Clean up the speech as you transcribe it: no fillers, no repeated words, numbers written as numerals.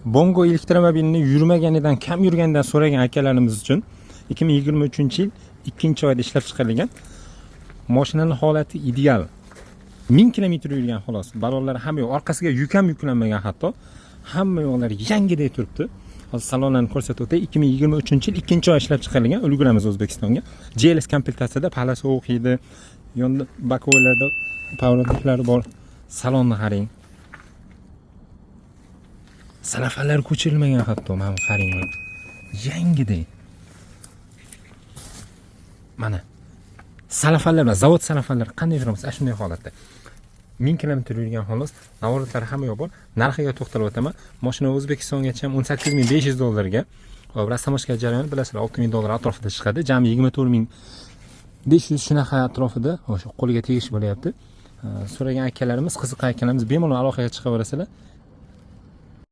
Bongo elektromobilini yurmaganidan, kam yurganidan so'ragan akalarimiz uchun 2023 yil ikkinchi oyda ishlab chiqarilgan. Mashinani holati ideal. 1000 kilometr yurgan, xolos. Balonlari hamma yo'q, orqasiga yuk ham yuklanmagan hatto. Hamma yoqlari yangidek turibdi. Hozir salonlarni ko'rsatib o'tay. 2023 yil ikkinchi oy ishlab chiqarilgan, ulguramiz O'zbekistonga. GLS komplektatsiyada, pala sovuq edi. Yonda боковой larda поворотник lari bor. Salonni qarang. Salafanlar ko'chirilmagan hatto, mana bu qarang. Yangidek. Mana. Salafanlar bilan, zavod salafanlar qanday yuramiz? Ana shunday holatda. 1000 kilometr yurgan, xolos. Наворот lari hamma yoq bor. Narxiga to'xtalib o'taman. Mashina O'zbekistongacha ham 18 500 dollarga. Hop, растаможка jarayoni, bilasizlar, 6000 dollar atrofida chiqadi. Jami 24 500 shunaqa atrofida o'sha qo'lga tegish bo'lyapti. So'ragan akalarimiz, qiziqqan akalarimiz bemalol aloqaga chiqaverasizlar.